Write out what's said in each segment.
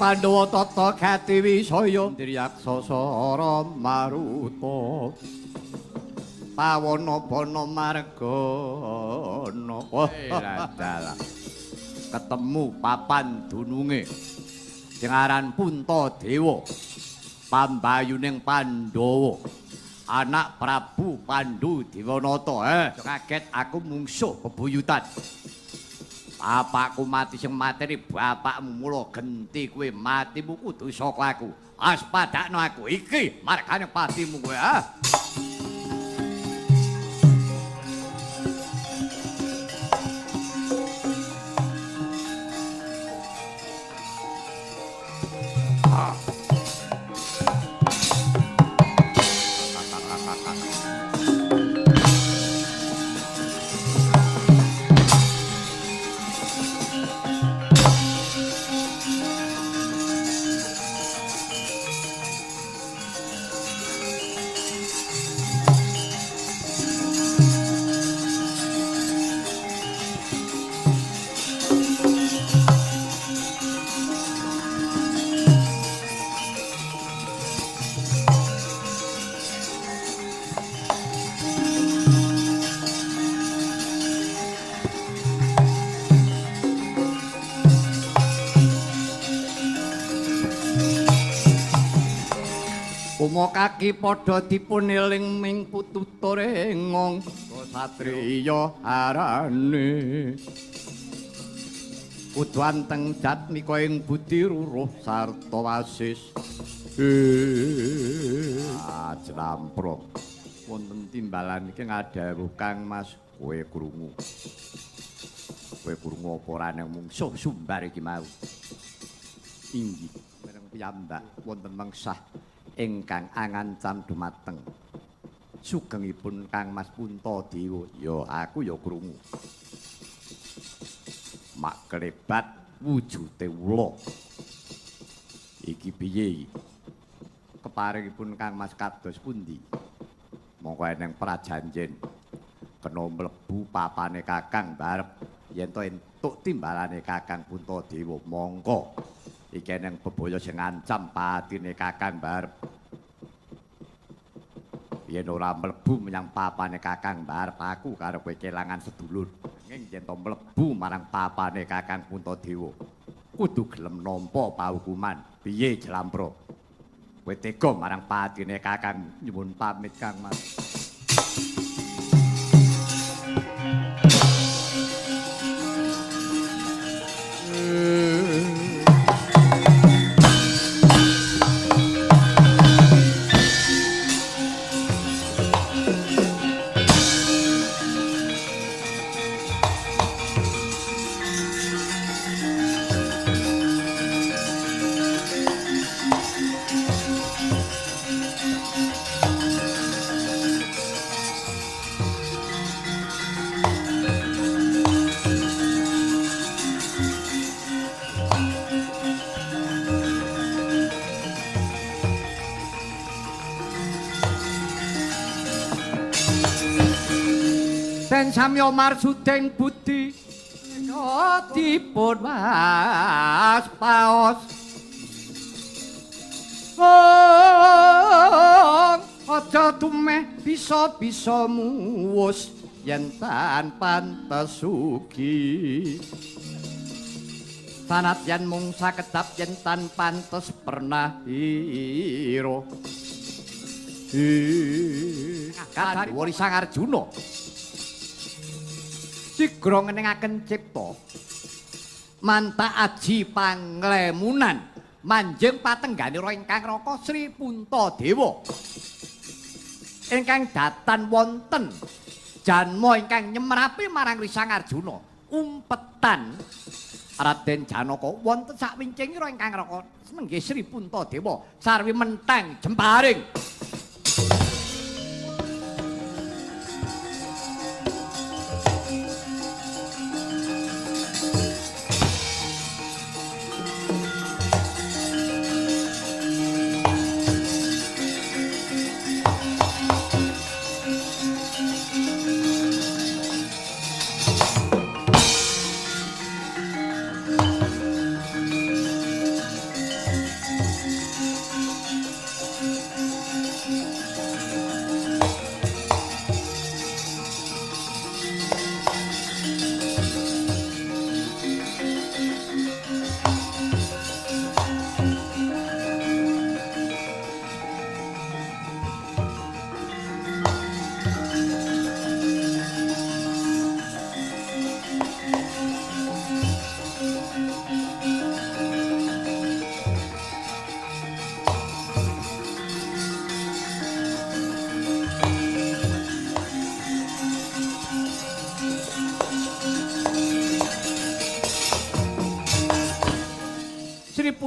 Pandhawa tata gati wisaya Indriyaksa sara maruta pawana bana margana. Dalah ketemu papan dununge sing aran Puntadewa pambayuning Pandhawa anak Prabu Pandu Dewanata. Kaget aku mungsuh bebuyutan. Bapakku mati sing mateni bapakmu, mula genti kowe matimu kudu saka aku. Aspadakno aku iki margane patimu kowe ah. Uma kaki padha dipun eling ming pututore ngong satriya arane kudu anteng jatmika ing budi ruruh sarta wasis. Jlampro wonten timbalan iki ngadhawuh Kang Mas, kowe krungu. Kowe krungu apa ora nang mungsuh sumbar iki mau. Inggih mireng piyambak wonten mengsah ingkang angancam dumateng sugengipun Kang Mas Puntadewa. Ya aku ya krungu. Mak klebat wujute ula. Iki piye iki? Keparingipun Kang Mas kados pundi? Mongko eneng prajanjen kena mlebu papane Kakang barep yen to entuk timbalane Kakang Puntadewa. Mongko iki eneng bebaya sing ngancam patine Kakang barep. Yen ora mlebu menyang papane Kakang barep aku karo kowe kelangan sedulur. Nanging yen to mlebu marang papane Kakang Puntadewa kudu gelem nampa paukuman. Piye Jlampro? Kowe tega marang patine Kakang? Nyuwun pamit Kang Mas. Den samya marsudeng budi dipun waspaos. Aja tumeh bisa-bisa muwus yen tan pantes ugi. Sanadyan mung sakedap yen tan pantes pernah ira. Kadhuwuri Sang Arjuna sigra ngeningaken cipta mantak aji panglemunan manjing patengganira ingkang Raka Sri Puntadewa ingkang datan wonten janma ingkang nyemrapi marang Risang Arjuna umpetan Raden Janaka wonten sakwincingira ingkang Raka nenggih Sri Puntadewa sarwi menteng jemparing.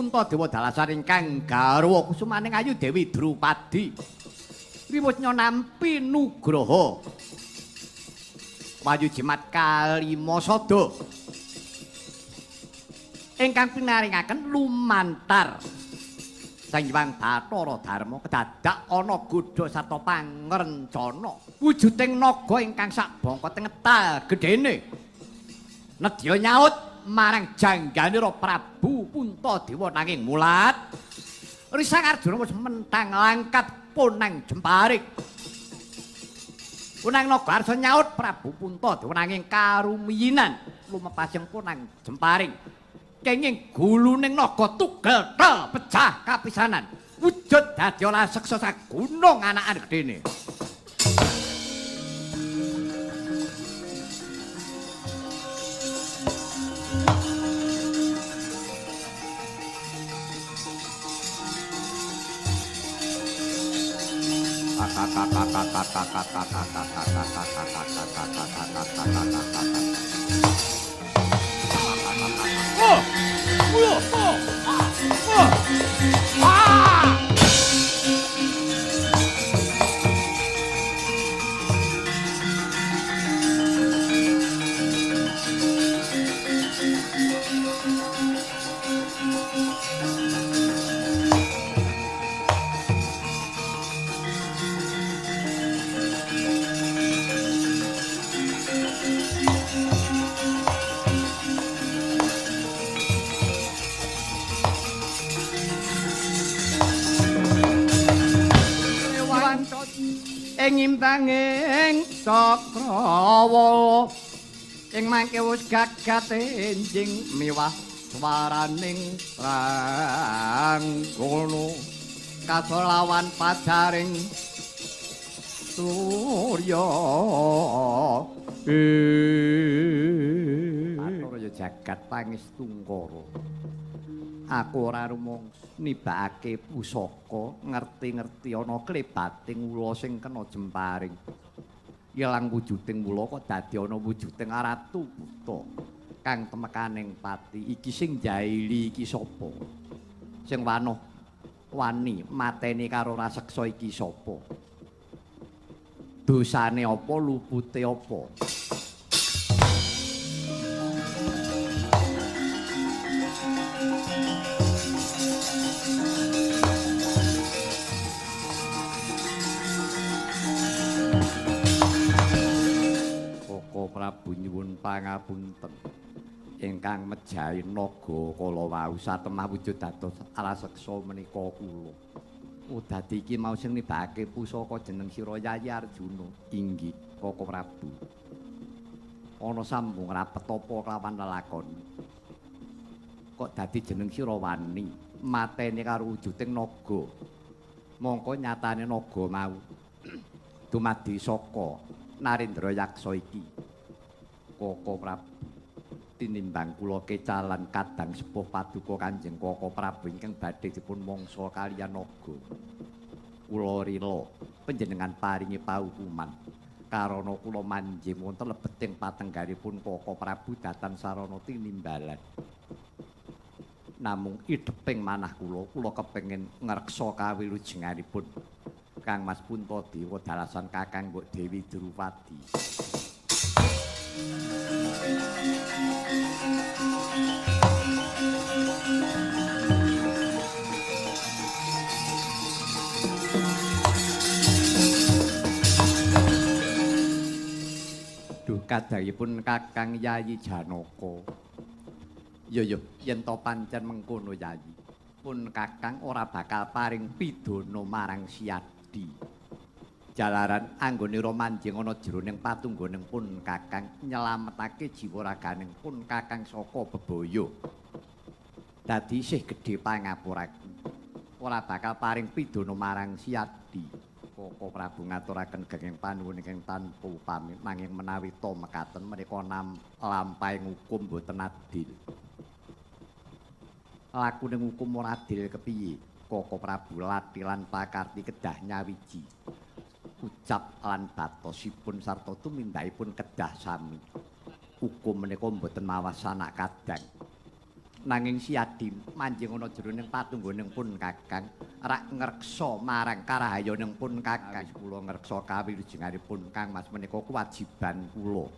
Puntadewa dalasan ingkang garwa kusumaning ayu Dewi Drupadi. Riwut nampi nugraha. Wayu jimat kalima sada. Ingkang pinaringaken lumantar Sang Hyang Bathara Darma kedadak ana godha sarta pangrencana wujuding naga ingkang sabangka tengetal gedene. Nedya nyaut marang jangganira Prabu Puntadewa nanging mulat Risang Arjuna wis mentang langkat punang jemparing. Punang naga arsa nyaut Prabu Puntadewa nanging karumiyinan lumepasing punang jemparing. Kenging guluning naga tugel tel pecah kapisanan wujud dadi raseksa sagunung anakan gedene. Ing imbanging cakrawala ing mangke wis gagat enjing miwah swaraning pranggana kasolawan pajaring surya. Bathara jagat pangestungkara, aku ora rumangsa nibakake pusaka ngerti-ngerti ana klebating ula sing kena jemparing. Ilang wujuding ula kok dadi ana wujuding ratu buta kang temekaning pati. Iki sing jaili iki sapa? Sing wanoh wani mateni karo raseksa iki sapa? Dosane apa, lupute apa? Prabu nyuwun pangapunten ingkang mejahi naga kala wau satemah wujud dados raseksa menika kula. Oh, dadi iki mau sing nibake pusaka jeneng sira Yayi Arjuna. Inggih, Koko Prabu. Ana sambung rapet apa kelawan lelakon? Kok dadi jeneng sira wani mateni karo wujuding naga? Mongko nyatane naga mau dumadi saka Narendra Yaksa iki. Koko Prabu, tinimbang kula kecalan kadang sepuh paduka Kanjeng Koko Prabu ingkang badhe dipun mangsa kaliyan naga. Kula rila panjenengan paringi paukuman karana kula manjing wonten lebeting patenggaripun Koko Prabu datan sarana tinimbalan. Namung idheping manah kula, kula kepengin ngreksa kawilujenganipun Kang Mas Puntadewa dalasan Kakang Mbok Dewi Drupadi. Duh, kadangipun Kakang Yayi Janaka. Ya ya, yen to pancen mengkono Yayi, pun Kakang ora bakal paring pidana marang Siadi. Jalaran anggonira manjing ana jroning patunggoning pun Kakang nyelametake jiwa raganing pun Kakang saka bebaya. Dadi isih gedhe pangapuraku. Ora bakal paring pidana marang Siadi. Koko Prabu ngaturaken genging panuwun ingkang tanpa upami nanging menawi to mekaten menika lampahing hukum boten adil. Lakune hukum ora adil kepiye? Koko Prabu lati lan pakarti kedah nyawiji. Ucap lan batosipun sarta tumindakipun kedah sami. Hukum menika mboten mawas sanak kadang. Nanging Siadi manjing ana jroning patunggoning pun Kakang rak ngreksa marang karahayaning pun Kakang. Kula ngreksa kawilujenganipun Kang Mas menika kewajiban kula.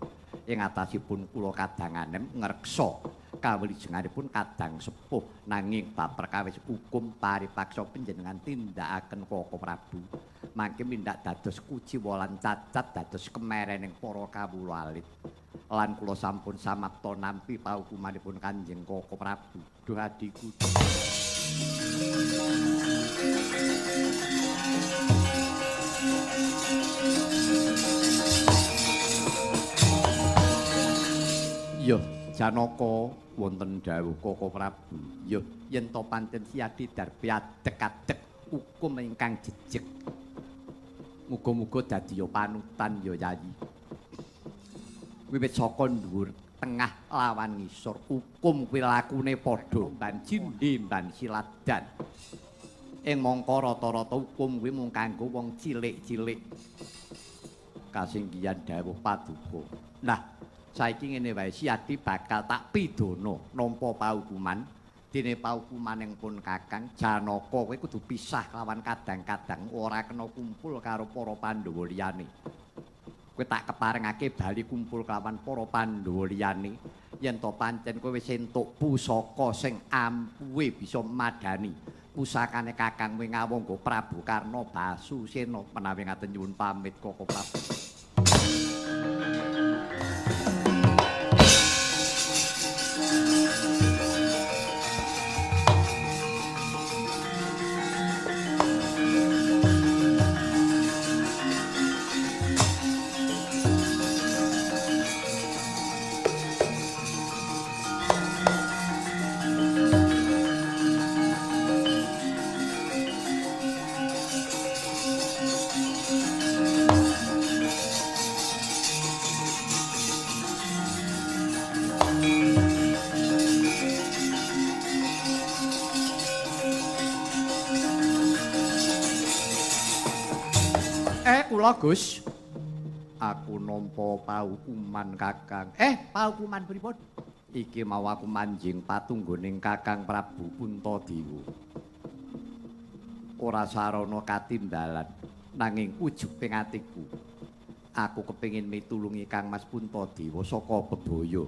Ing atasipun kula kadanganem ngreksa kawilujenganipun kadang sepuh, nanging bab perkawis hukum paripaksa panjenengan tindakaken Koko Prabu. Mangke mindak dados kuciwa lan cacat dados kemerening para kawula alit. Lan kula sampun samapta nampi paukumanipun Kanjeng Koko Prabu. Duh adhiku. Yo Janaka wonten dawuh Koko Prabu. Yo yen to pancen Siadi darbi adeg-adeg hukum ingkang jejeg. Muga-muga dadi ya panutan ya Yayi. Wiwit saka dhuwur tengah lawan ngisor hukum kuwi lakune padha ban cindhe ban siladan. Ing mangka rata-rata hukum kuwi mung kanggo wong cilik-cilik. Kasinggihan dawuh paduka. Nah, saiki ngene wae, Siadi bakal tak pidana nampa paukuman. Dene paukumaning pun Kakang Janaka kowe kudu pisah lawan kadang-kadang ora kena kumpul karo para Pandhawa liyane. Kowe tak keparengake bali kumpul kelawan para Pandhawa liyane. Yen to pancen kowe wis entuk pusaka sing ampuhe bisa madani pusakane Kakang Wingawangga Prabu Karna Basusena. Menawi ngaten nyuwun pamit Koko Prabu. Kula Gus, aku nampa paukuman Kakang. Paukuman pripun? Iki mau aku manjing patunggoning Kakang Prabu Puntadewa. Ora sarana katimbalan, nanging ujug ing atiku. Aku kepengin mitulungi Kang Mas Puntadewa saka bebaya.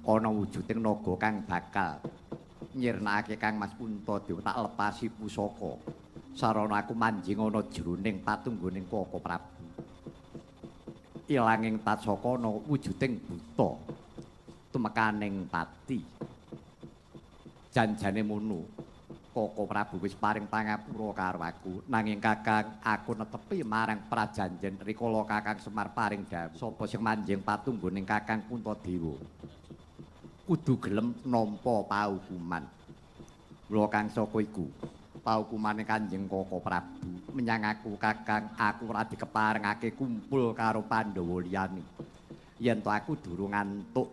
Ana wujuding naga kang bakal nyirnakake Kang Mas Puntadewa tak lepasi pusaka. Sarana aku manjing ana jroning patunggoning Koko Prabu. Ilanging tatsaka ana wujuding buta tumekaning pati. Janjane mono, Koko Prabu wis paring pangapura karo aku. Nanging Kakang, aku netepi marang prajanjen rikala Kakang Semar paring dawuh. Sapa sing manjing patunggoning Kakang Puntadewa kudu gelem nampa paukuman. Mula kang saka iku paukumane Kanjeng Koko Prabu menyang aku Kakang, aku ora dikeparengake kumpul karo Pandhawa liyane. Yen to aku durung ngantuk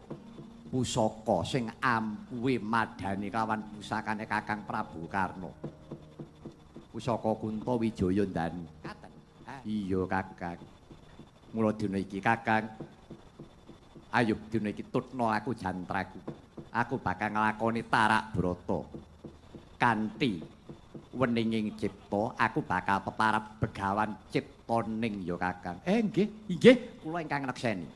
pusaka sing ampuhe madani kawan pusakane Kakang Prabu Karna. Pusaka Kunta Wijaya Ndanu. Iya Kakang. Mula dina iki Kakang, ayo dina iki tutna aku jantraku. Aku bakal nglakoni tarak brata kanthi weninging cipta, aku bakal peparap begawan ciptaning ya Kakang. Nggih, inggih kula ingkang nekseni.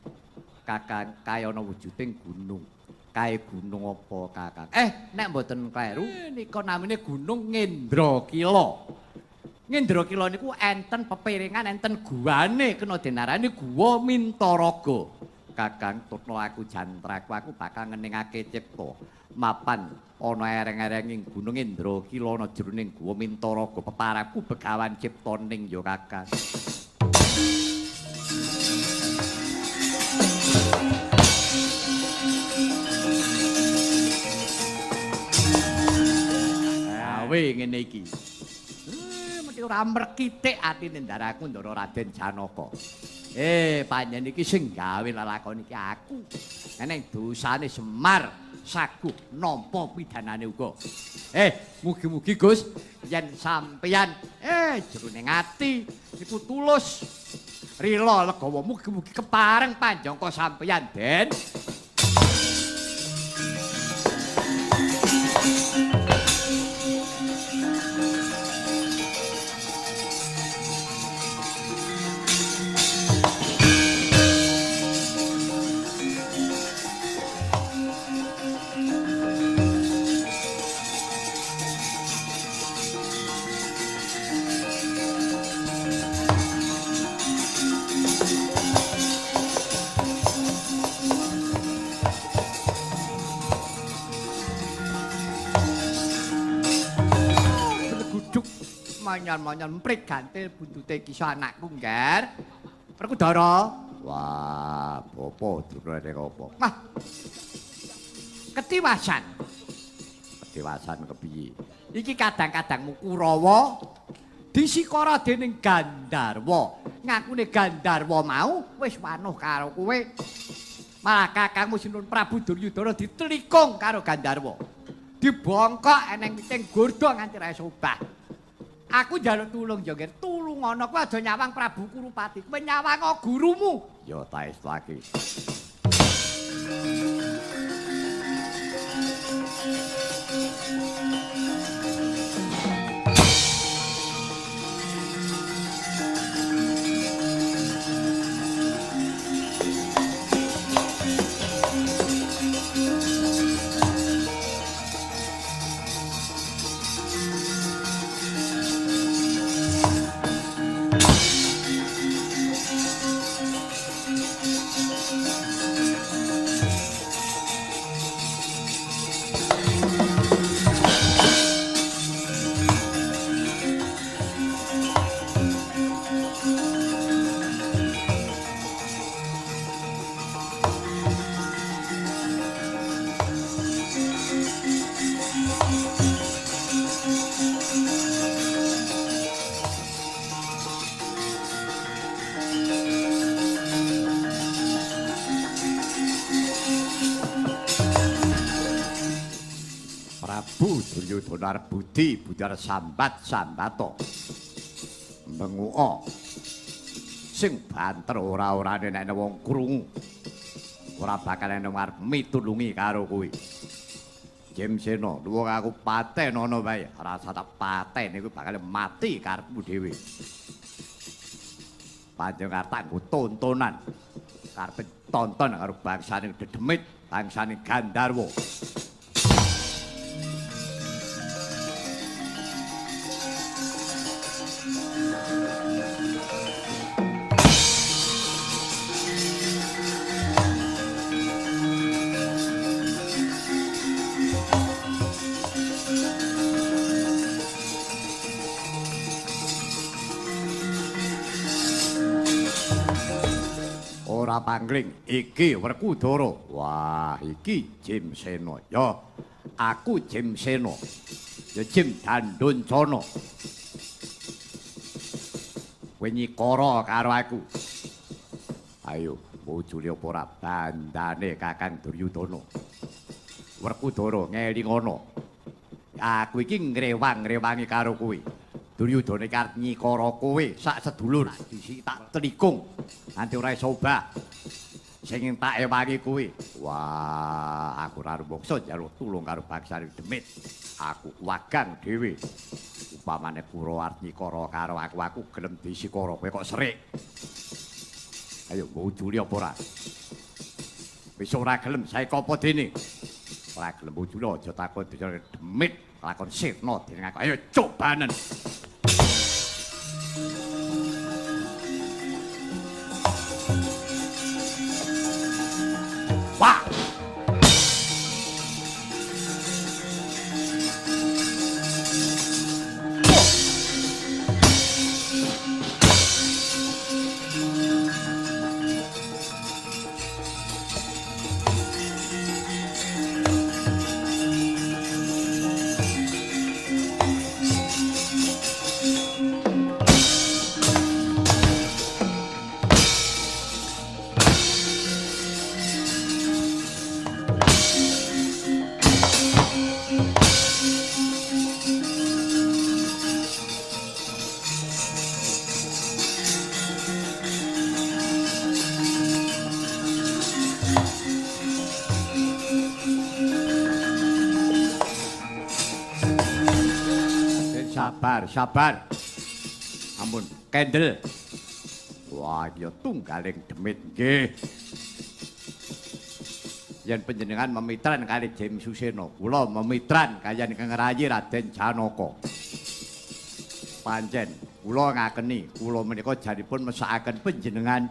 Kakang kaya ana wujuding gunung. Kae gunung apa Kakang? Nek mboten kleru nika namine Gunung Ngendrakila. Ngendrakila niku enten pepiringan, enten guane, kena denarani Guwa Mintaraga. Kakang tutna aku jantraku, aku bakal ngeningake cipta. Mapan ana ereng-erenging Gunung Indrakila ana jroning Guwa Mintaraga peparapku begawan ciptaning ya Kakang. Awe ngene iki. Mesti ora merkitik atine ndaraku Ndara Raden Janaka. Panjen iki sing gawe lelakon iki aku. Eneng dosane Semar saguh nampa pidanane uga. Mugi-mugi Gus yen sampeyan jroning ati iku tulus rila legawa, mugi-mugi kepareng panjangka sampeyan, Den. Monyon-monyon mprik gantil buntute kisah anakku, Ngger. Werkudara. Wah, bapa durung nek apa? Wah. Ketiwasan. Ketiwasan kepiye? Iki kadang-kadangmu Kurawa disikara dening Gandharwa. Ngakune Gandharwa mau wis wanuh karo kowe. Malah kakangmu Sinun Prabu Duryudana ditelikung karo Gandharwa. Dibongkok eneng witing gurda nganti ra iso obah. Aku njaluk tulung ya, Ngger. Tulungono kowe aja nyawang Prabu Kurupati. Kowe nyawang gurumu. Ya ta estake. Duryudana budi budar sambat sambato menguo sing banter ora-orane nek wong krungu ora bakal nek arep mitulungi karo kowe. Jemsena luwung aku paten ana wae, rasa tak paten iku bakal mati karepmu dhewe. Panjenengan tak nggo tontonan karepe tonton karo bangsane dedemit, bangsane Gandharwa. Ora pangling iki Werkudara. Wah, iki Jimsena. Ya, aku Jimsena. Ya Jim Dandoncana. Kowe nyikara karo aku. Ayo, mujule apa ora bandane Kakang Duryudana. Werkudara ngelingono. Aku iki ngrewang-ngrewangi karo kowe. Duryudana iki arep nyikara kowe sak sedulur disi tak telikung. Nanti ora iso obah. Sing tak ewangi kowe. Wah, aku ora rumangsa njaluk tulung karo bangsane demit. Aku wagang dhewe. Upamane Kurawa arep nyikara karo aku, aku gelem disikara. Kowe kok serik. Ayo mujuli apa ora? Wis ora gelem saiki apa dene? Ora gelem mujuli aja takon demit, lakon sirna dening aku. Ayo cobanen. Wah! Sabar, sabar. Ampun, kendel. Wah, ya tunggaling demit nggih. Yen panjenengan memitran kali Jim Susena, kula memitran kaliyan ingkang rayi Raden Janaka. Pancen kula ngakeni, kula menika janipun mesakaken panjenengan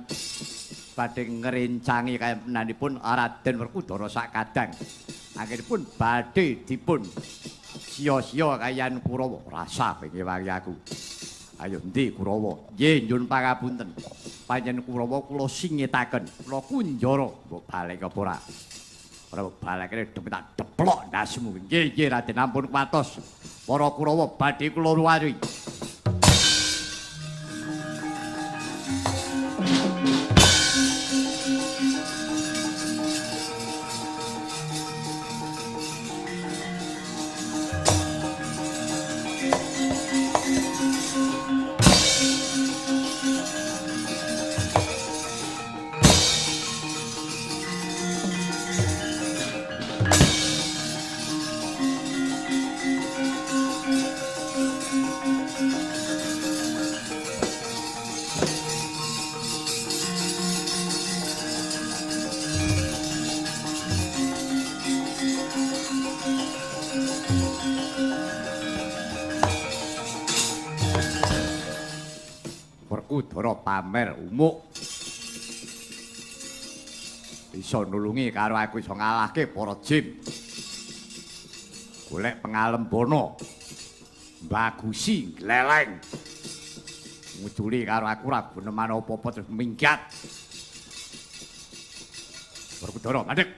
badhe ngrencangi kayenanipun Raden Werkudara sakadang. Anggenipun badhe dipun sia-sia kaliyan Kurawa. Rasa pengen wangi aku. Ayo endi Kurawa? Nggih, nyuwun pangapunten. Pancen Kurawa kula singetaken, kula kunjara mbok balek apa ora? Ora mbok balekne tak deplok ndasmu. Nggih, nggih Raden ampun kuwatos. Para Kurawa badhe kula ruwari. Werkudara pamer umuk. Bisa nulungi karo aku iso ngalahke para jin. Golek pengalembana. Bagusi gleleng. Nguculi karo aku ora guneman apa-apa terus minggat. Werkudara mandek.